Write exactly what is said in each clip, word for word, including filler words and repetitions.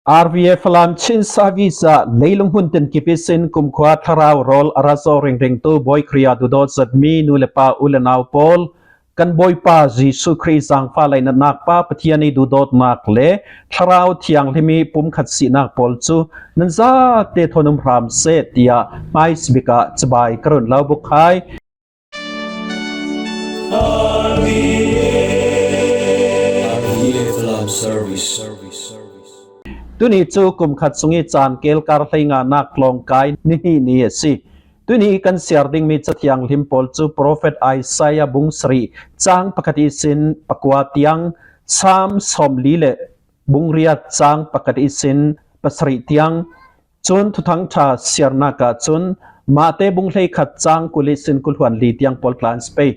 R V F Falam Chin Service ah leilung hun tin kipisin kumkhua thlarau rawl a ra zo ringringtu Bawi Khrih ah duhdawt zatmi nu le pa u le nau pawl, kan Bawipa Jesuh Khrih zangfah lainatnak pa Pathian i duhdawtnak le Thlarau Thianghlim i pumkhat sihnak pawl cu nan zate thawn um hram seh, tiah hmaisabik ah cabai ka run lo buk hai. Tuni cu kum khat sung i caan kelkar hleinganak tlawngkai ni hnih ni a si. Tuni kan siar dingmi Cathianghlim pawl cu Profet Isaiah bung sarih cang pakhat ihsin pakua tiang, Salm sawmli le bung riat cang pakhat ihsin pasarih tiang, cun Thuthang ṭha siarnak ah cun Mate bung hleikhat cang kul ihsin kul hluan li tiang pawl tla an si pei.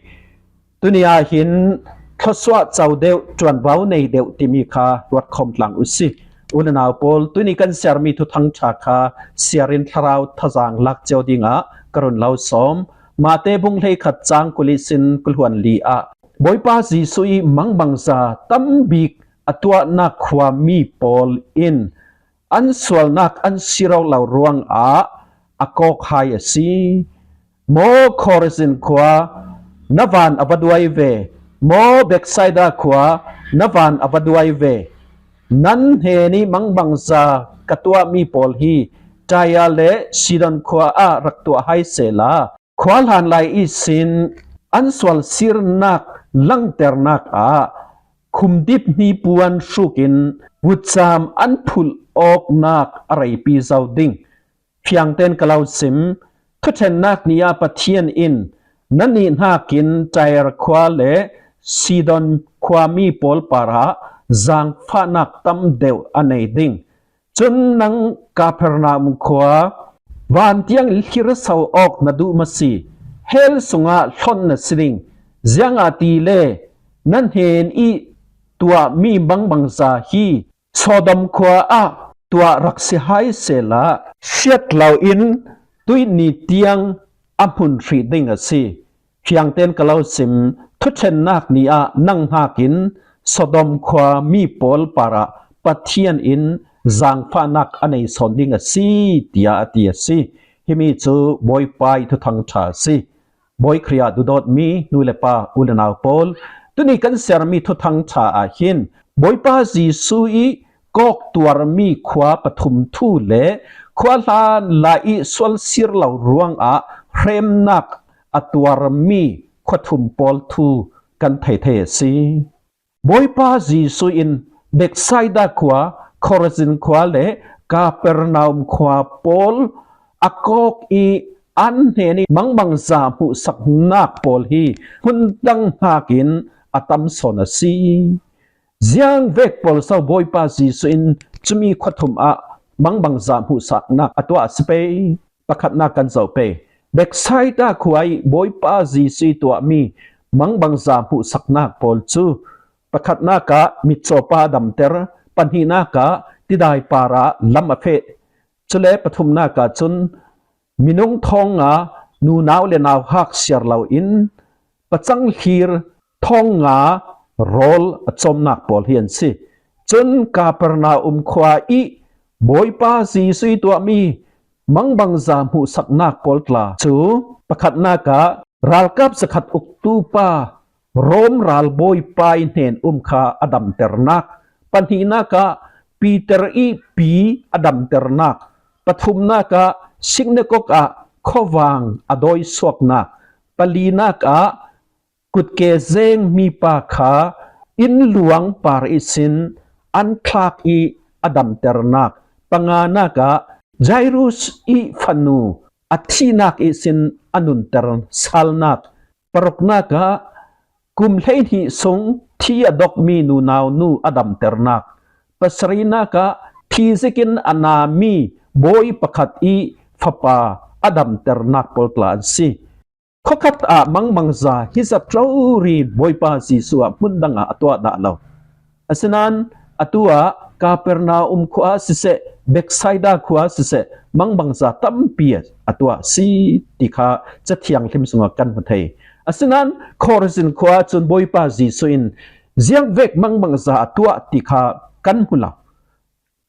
Tuni ah hin thluasuah co deuh, ṭuanvo nei deuh timi kha ruat khawm tlang u si. U le nau pawl, tuni kan siarmi Thuthang ṭha kha siarin thlarau thazang lak cio dingah ka run lo sawm. Mate bung hleikhat cang kul ihsin kul hluan li ah Bawipa Jesuh i mangbangza tam bik a tuahnak khuami pawl in an sualnak an si rauh lo ruangah a kawk hai a si. Maw Khorazin khua, na van a va duai ve! Maw Bethsaida khua, na van a va duai ve! Nan hnen i mangbangza ka tuahmi pawl hi Tyre le Sidon khua ah rak tuah hai sehla, khua hlan lai ihsin an sualsirnak langternak ah khumdip hnipuan hrukin vutcam an phulh awknak a reipi zo ding. Fiang tein ka lo sim, thuṭhennak ni ah Pathian in nannih hnakin Tyre khua le Sidon khuami pawl parah zangfahnak tam deuh a nei ding. Cun nang Kapernaum khua, van tiang i thlir so awk na duh maw si? Hell sungah hlonh na si ding, ziangahtile na hnen i tuahmi mangbangza hi Sodom khua ah tuah rak si hai sehla, hriat loin tuihni tiang a hmun hrih ding a si. Fiang tein ka lo sim, thuṭhennak ni ah nang hnakin Sodom khua mi pawl parah Pathian in zangfahnak a nei sawn ding a si, tiah a ti a si. Himi cu Bawipa i Thuthang ṭha a si. Bawi Khrih ah duhdawtmi nu le pa, u le nau pawl, tuni kan siarmi Thuthang ṭha ah hin Bawipa Jesuh i kawk tuarmi khua pathum thu le khua hlan lai i sualsir lo ruangah hremnak a tuarmi khuathum pawl thu kan thei thei a si. Bawipa Jesuh in Bethsaida khua, Khorazin khua le Kapernaum khua pawl a kawk i an hnen i mangbangza hmuhsaknak pawl hi hmun dang hnakin a tam sawn a si. Ziangvek pawl so Bawipa Jesuh in cumi khuathum ah mangbangza hmuhsaknak a tuah a si pei? Pakhatnak kan zoh pei. Bethsaida khua i Bawipa Jesuh i tuahmi mangbangza hmuhsaknak pawl cu pakhatnak ah mitcawpa a damter, pahnihnak ah tidai parah lam a feh, cule pathumnak ah cun minung thawng nga nunau le nauhak siar loin pacang hlir thawng nga rawl a cawmnak pawl hi an si. Cun Kapernaum khua i Bawipa Jesuh i tuahmi mangbangza hmuhsaknak pawl tla cu pakhatnak ah ralkap zakhat uktu pa, Rom ralbawipa i hnen um kha a damternak, pahnihnak ah Peter i pi a damternak, pathumnak ah sinagog ah khuavang a dawisuaknak, palinak ah kutke zeng mipa kha innluang par ihsin an thlak i a damternak, panganak ah Jairus i fanu a thihnak ihsin a nunter salnak, paruknak ah kum hleihnih sung thi a dokmi nunau nu a damternak, pasarinak ah thi zikin a nami bawi pakhat i fapa a damternak pawl tla an si. Khuakhat ah mangbangza hi zat rori Bawipa Jesuh ah hmun dangah a tuah dah lo. Asinain atu ah Kapernaum khua ah siseh, Bethsaida khua ah siseh, mangbangza tampi a tuah a si ti kha Cathianghlim sungah kan hmu thei. Asinain Khorazin khua ah cun Bawipa Jesuh in ziangvek mangbangza a tuah ti kha kan hmu lo.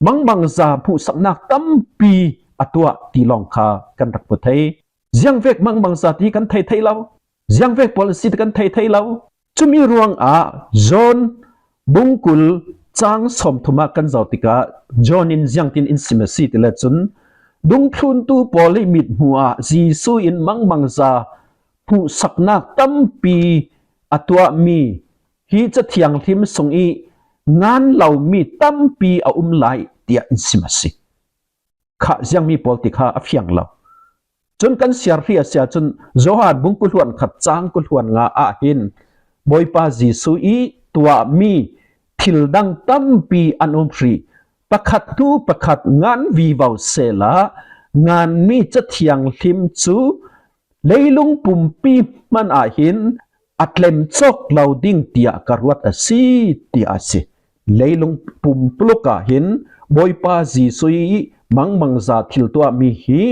mangbangza hmuhsaknak tampi a tuah ti lawng kha kan rak hmu thei. Ziangvek mangbangza ti kan thei thei lo, ziangvek pawl a si ti kan thei thei lo. Cumi ruangah John bungkul cang sawmthum ah kan zoh tikah John in ziangtin in sim a si ti le cun, dungthluntu pawl i mithmuh ah Jesuh in mangbangza hmuhsaknak tampi a tuahmi hi Cathianghlim sung i ngan lomi tampi a um lai tiah in sim a si. Kha ziangmi pawl ti kha a fiang lo. Cun kan siar hrih a si ahcun Johan bung kul hluan khat cang kul hluan nga ah hin Bawipa Jesuh i tuahmi thil dang tampi an um hrih. Pakhat hnu pakhat ngan vivo sehla nganmi Cathianghlim cu leilung pumpi hmanh ah hin a tlem cawk lo ding tiah ka ruat a si, tiah a si. Leilung pumpuluk ah hin Bawipa Jesuh i mangbangza thil tuahmi hi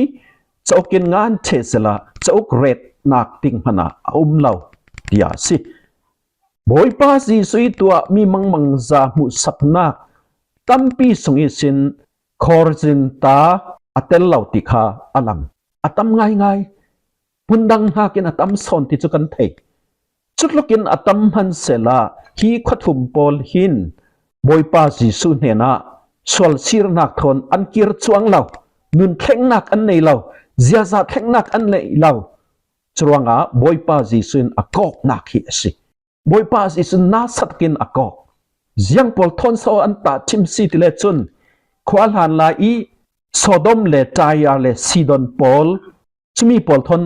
cauk in ngan ṭheh sehla cauk retnak ding hmanh ah a um lo, tiah a si. Bawipa Jesuh i tuahmi mangbangza hmuhsaknak tampi sung ihsin Khorazin ta a tel lo ti kha a lang. A tam ngaingai. Hmun dang hnakin a tam sawn ti cu kan thei. Cutlukin a tam hman sehla hi khuathum pawl hin Bawipa Jesuh hnenah sualsirnak thawn an kir cuang lo, nun thlengnak an nei lo, ziaza thlengnak an nei lo. Curuangah Bawipa Jesuh in a kawknak hi a si. Bawipa Jesuh nasat takin a kawk. Ziang pawl thawn so an tahṭhim si ti le cun, khua hlan lai i Sodom le Tyre le Sidon pawl, cumi pawl thawn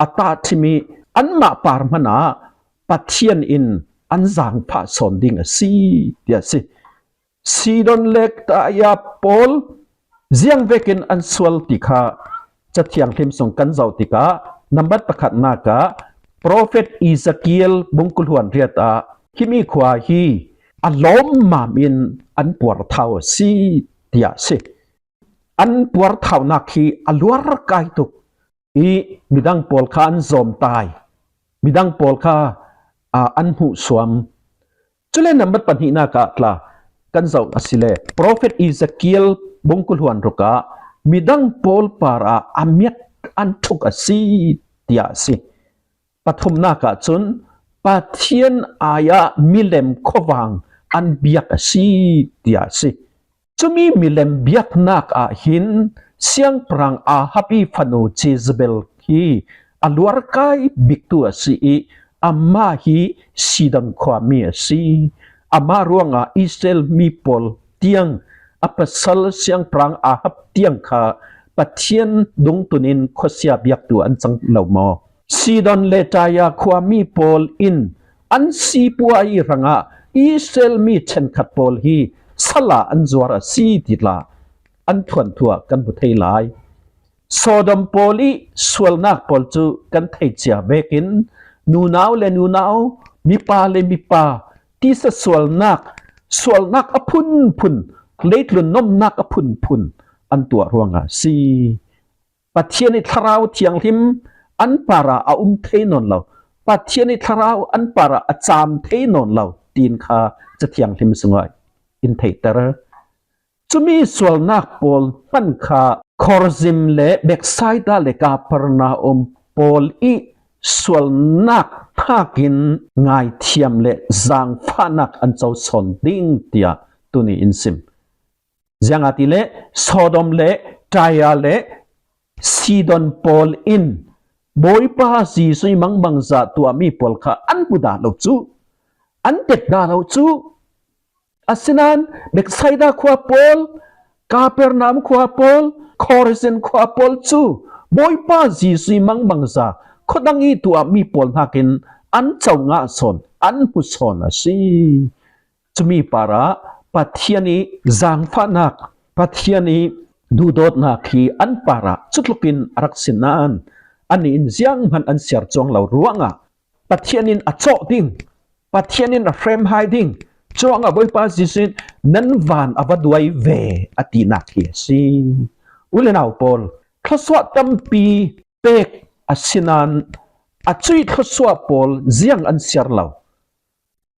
a tahṭhim i anmah par hmanh ah Pathian in an zaangfah sawn ding a si, tiah a si. Sidon le Tyre pawl ziang vekin an sual ti kha Cathianghlim sung kan zoh tikah nambat pakhatnak ah profet Ezekiel bung kul hluan riat ah himi khua hi a lawmmam in an puarthau a si, tiah a si. An puarthaunak hi a luar kai tuk i midang pawl kha an zawmtai, midang pawl kha, aa, an hmuhsuam. Cule nambat pahnihnak ah tla kan zoh asile profet Ezekiel bung kul hluan ruk ah midang pawl parah a miat an ṭhuk a si, tiah a si. Pathumnak ah cun Pathian ai-ah milem khuavang an biak a si, tiah a si. Cumi milem biaknak ah hin siangpahrang Ahab i fanu Jezebel hi a luarkai biktu a si i amah hi Sidon khuami a si. Amah ruangah Israel mi pawl tiang a pasal siangpahrang Ahab tiang kha Pathian dungtun in khuasia biaktu an cang lo maw? Sidon le Tyre khuami pawl in an sipuai hrangah Israel mi ṭhenkhat pawl hi sal ah an zuar a si ti tla an thuanthu ah kan hmu thei lai. Sodom pawl i sualnak pawl cu kan thei cia vekin nunau le nunau, mipa le mipa, tisa sualnak, sualnak a phunphun, leitlun nomnak a phunphun an tuah ruangah a si. Pathian i thlarau thianghlim an parah a um thei nawn lo, Pathian i thlarau an parah a caam thei nawn lo, tiin kha Cathianghlim sungah in theihter. Cumi sualnak pawl hman kha Khorazim le Bethsaida le Kapernaum pawl i sualnak hnakin ngaithiam le zaangfahnak an co sawn ding, tiah tuni in sim. Ziangahtile Sodom le Tyre le Sidon pawl in Bawipa Jesuh i mangbangza tuahmi pawl kha an hmu dah lo cu, an tet dah lo cu. Asinain Bethsaida khua pawl, Kapernaum khua pawl, Khorazin khua pawl cu Bawipa Jesuh i mangbangza khuadang i tuahmi pawl hnakin an co ngah sawn, an hmu sawn a si. Cumi parah Pathian i zaangfahnak, Pathian i duhdawtnak hi an parah cutlukin a rak si nain annih in zianghman an siar cuang lo ruangah Pathian in a cawh ding, Pathian in a hrem hai ding, cuangah Bawipa Jesuh in nan van a va duai ve a tinak hi a si. U le nau pawl, thluasuah tampi pek a si nain a cuih thluasuah pawl ziang an siar lo.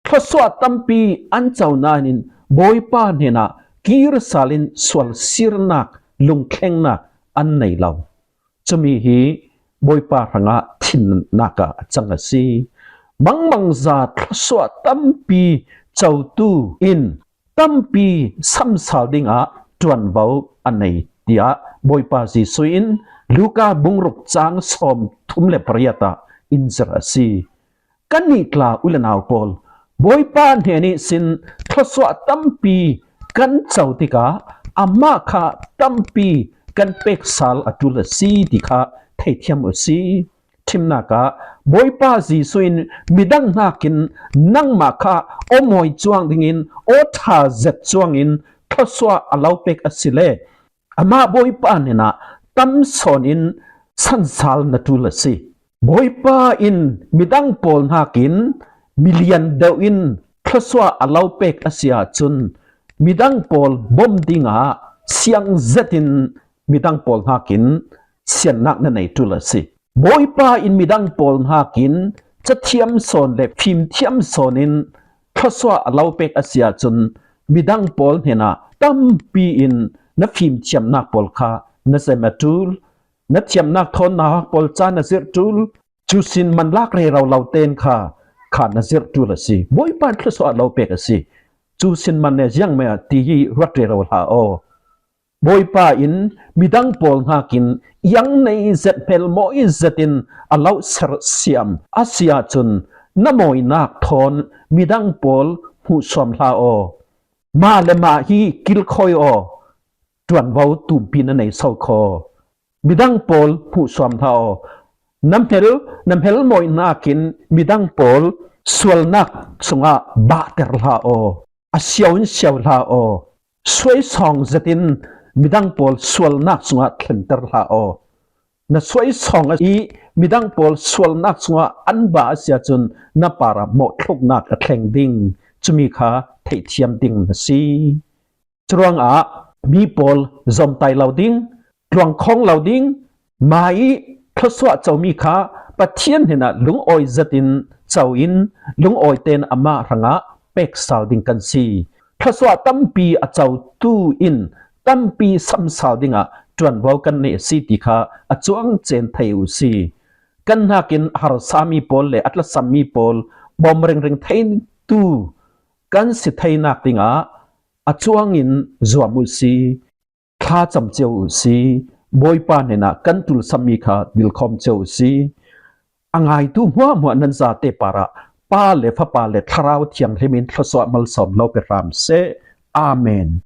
Thluasuah tampi an co nain Bawipa hnenah kir salin sualsirnak, lungthlengnak an nei lo. Cumi hi Bawipa hrangah thinnak ah a cang a si. Mangmangza thluasuah tampi cotu in tampi samsal dingah ṭuanvo a nei, tiah Bawipa Jesuh in Luka bungruk cang sawmthum le pariat ah in zir a si. Kannih tla u le nau pawl, Bawipa hnen ihsin thluasuah tampi kan co tikah amah kha tampi kan pek sal a ṭul a si ti kha theithiam uh si. Ṭhimnak ah Bawipa Jesuh in midang hnakin nangmah kha aw mawi cuang dingin, aw ṭha zet cuangin thluasuah a lo pek a si le amah Bawipa hnenah tam sawn in samsal na ṭul a si. Bawipa in midang pawl hnakin milian deuh in thluasuah a lo pek a si ahcun midang pawl bawm dingah siang zetin midang pawl hnakin siannak na nei ṭul a si. Bawipa in midang pawl hnakin cathiam sawn le fimthiam sawn in thluasuah a lo pek a si ahcun midang pawl hnenah tampi in na fimthiamnak pawl kha na zem a ṭul, na thiamnak thawnnak pawl ca na zirh ṭul, cu sin man lak rero lo tein kha, kha na zirh ṭul a si. Bawipa in thluasuah a lo pek a si. Cu sin man ne ziangmah ti hi ruat rero hlah aw. Bawipa in midang pawl hnakin iang nei zet hmel mawi zetin a lo sersiam a si ahcun na mawinak thawn midang pawl hmuhsuam hlah aw. Mah le mah hi kilkhawi aw. Ṭuanvo tumpi na nei so kho. Midang pawl hmuhsuam hlah aw. Na hmel, na hmel mawinak in midang pawl sualnak sungah bahter hlah aw. A siau in siau hlah aw. Suaisawng zetin midang pawl sualnak sungah thlenter hlah aw. Na suaisawng i midang pawl sualnak sungah an bah a si ahcun na parah mawhthluknak a thleng ding. Cumi kha theihthiam ding na si. Curuangah mi pawl zomtai lo ding, tluangkhawng lo ding, mah i thluasuah comi kha Pathian hnenah lungawi zetin co in lungawi tein amah hrangah pek sal ding kan si. Thluasuah tampi a cotu in tampi samsal dingah ṭuanvo kan neih a si ti kha a cuang cen thei uh si. Kan hnakin a harsami pawl le a tlasammi pawl bawm ringring theitu kan si theinak dingah a cuangin zuam uh si. Thlacam cio uh si. Bawipa hnenah kan tulsammi kha dilkhawm cio uh si. A ngaitu hmuahhmuah nan zate parah Pa le Fapa le Thlarau Thianghlim in thluasuah malsawm lo pe hram seh. Amen.